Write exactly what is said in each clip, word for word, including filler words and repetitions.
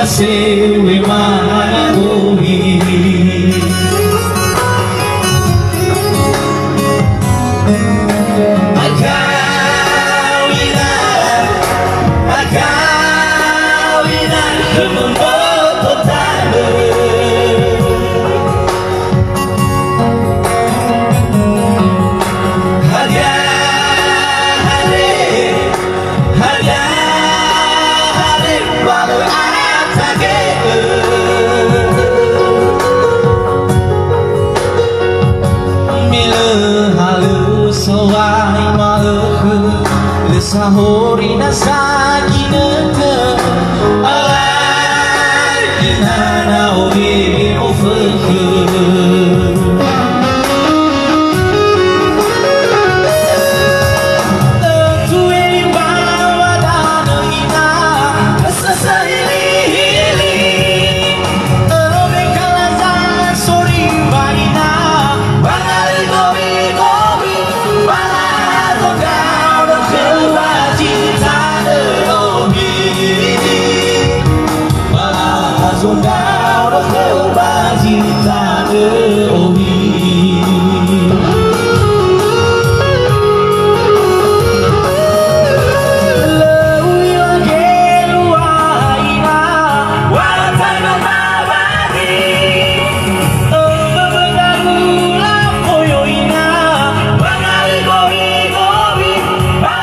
Sewe managohi. Akawina, akawina, khömö mboto tanö. Hadia, hadia, Hadia, hadia, wa lö atage'ö. Me lö halöŵö sowai ma'ökhö, lö sahori nasa ginötö. Alai ginana oge ofökhö. Ba la'a zondrao khöu ba zi tanö omi. Lö u'ila geluaina, wa tanö mawali. Ömö böda lula foyoina, wa nga'ö gowi-gowi, ba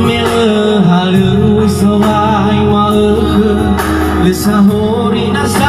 Me lö halöŵö sowai ma'ökhö, lö sahori nasa